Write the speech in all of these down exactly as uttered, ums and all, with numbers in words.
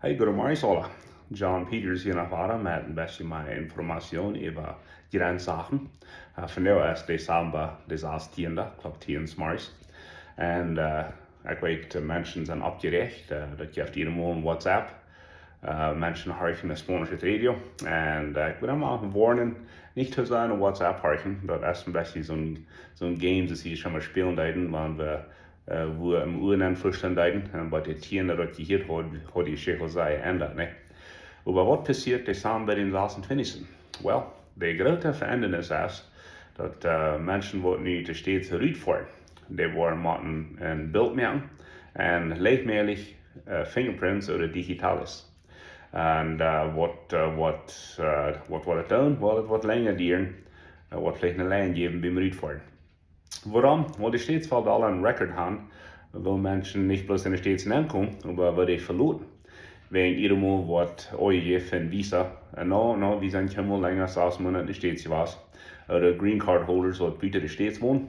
Hey, goodemorjes aula. John Peters hia noch wada met een bät mea Information äwa Grenzsachen. Uh, vondoag es Dezamba de sastieende, Klock tieen zemorjes. Un uh, ekj weet, de Menschen sent oppjerächt. Uh, daut jeft hia mau een WhatsApp. Uh, Menschen horchen daut Spaunische Radio. Un uh, ekj well mau woarnen, nich too sea opp WhatsApp horchen. Daut es een bät soon, soon Game, daut see hia mol spälen deeden, wan wie uh, wua em Uanen vestonen deeden, un waut de Tienda daut jehieet haud, haud de Schicht sea jeendat, nä? Oba waut passieet Dezamba dän sastieenden? Well, de groote Veendanis es, daut uh, Menschen waut nu de States rutfoaren, dee woaren motten een Bilt moaken un leefmälich uh, Fingerprints ooda digitales. Un uh, waut, uh, waut, uh, waut woat daut doonen? Well, daut woat lenja dieren, uh, woat veleicht eene Lien jäwen biem rutfoaren. Wuarom? Well, de States wellen aul een Record haben, woo Menschen nich bloos enne States nenkomen, oba woo dee veloten. Wäajen jieda Mol woat aunjejäft een Visa. Un no, no, wie sent kjeenmol lenja aus sas Moonat enne States jewast. Ooda Green Card Holders waut buten de States wonen.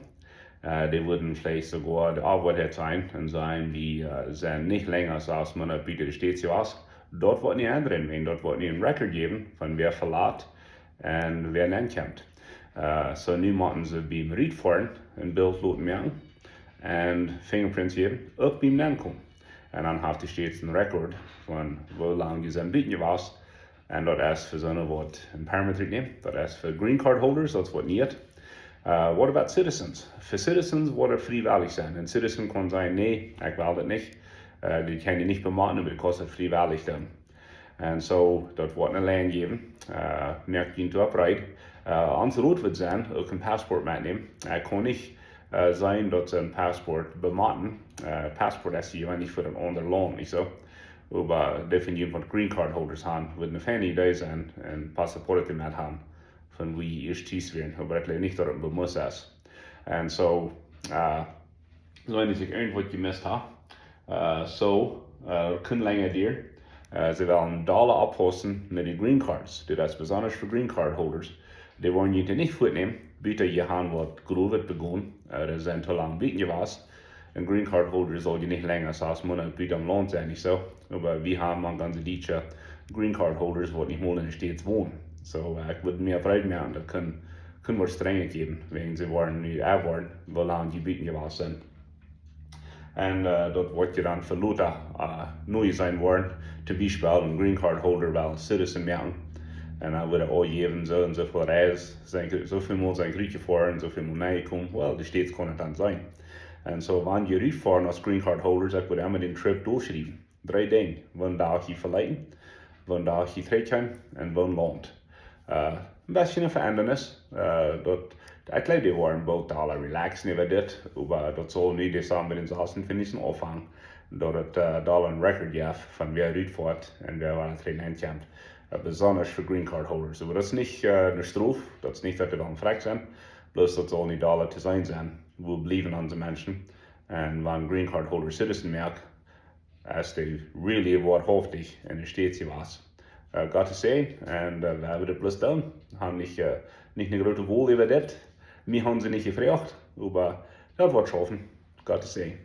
Uh, dee wudden veleicht soogoa de Oabeida sennen un sajen, wie uh, sent nich lenja aus sas Moonat buten de States jewast. Daut woat nich endren, wäajen daut woat nu een Record jäwen von wäa veloten un wäa nenkjemt. Uh, so nu motten see biem rutfoaren een Bilt loten moaken un Fingerprints jäwen, uk biem nenkomen. Un dan haft de States een Record von woo lang jie sent buten jewast. Un daut es fa soone waut een Permit rutnämen. Daut es fa Green Card Holders, daut woat nich. Uh, what about citizens? Fa citizens woat daut friewellich sennen. Een citizen kaun sajen, nä, ekj well daut nich. Uh, dee kjennen nich bemotten, oba dee kaun daut friewellich doonen. Un so, daut woat eene Lien jäwen. Uh, moakt junt doaropp reed. Uh, ons Rot woat sennen, uk een Passport metnämen. Ekj kaun nich uh, sajen daut see een Passport bemotten. Uh, Passport es jeweenlich fa een aundret Launt, nich soo? Oba dee von junt waut Green Card Holders haben, woat eene feine Idee sennen, een Passport met haben, von wua jie ieescht tus wieren. Oba ekj jleew nich daut daut een Bemoss es. Un so, uh, soo aus ekj irjentwaut jemist hab. Uh, so, uh, kunn lenja dieren. Uh, see wellen dolla oppaussen met de Green Cards. Dit es besonda fa Green Card Holders. Dee woaren junt nich wajchnämen, buta jie haben waut Grovet begonen, uh, dee sent too lang buten jewast. Een Green Card Holder saul je nich lenja aus sas Moonat buten em Launt sennen, nich soo? Oba wie haben mank onse Dietsche Green Card Holders waut nich mol enne States wonen. So, uh, ekj wudd mie freien, daut kunn, kunn waut strenja jäwen, wäajen see woaren nu erwoaren, woo lang dee buten jewast sent. Un uh, daut woat je dan fa lota uh, neu sennen woaren. Toom Biespel een Green Card Holder well citizen moaken. Un dan woat aunjejäft, soo un soo väl Reis, sent, soo väl Mol sent rutjefoaren, soo väl Mol nenjekomen. Well, de States kaun daut dan seenen. Un so, wan jie rutfoaren aus Green Card Holders, ekj wudd emma dän Trip dolschriewen. Dree Dinja. Woo doa jie veleeten, woo doa jie trigjkjeemen un woo Launt. Uh, een bät eene Veendanis. Uh, daut, ekj jleew, dee woaren boolt aula relaxen äwa dit, oba daut saul nu Dezamba dän sastieenden aunfangen, daut et uh, doa een Record jeft von wäa rutfoat un wäa wada trigj nenkjemt. Uh, besonda fa Green Card Holders. Oba daut es nich uh, eene Strof, daut es nich daut dee dan frakjt sent, bloos daut saul nu doa to seenen sennen, wua bliewen onse Menschen. Un wan Green Card Holder citizen moakt, es dee really woarhauftich enne States jewast. Uh, Gott sien Säajen, un uh, wie haben daut bloos jedonen. Haben nich, uh, nich eene groote Wol äwa dit. Mie haben see nich jefroacht, oba daut woat schaufen. Gott sien Säajen.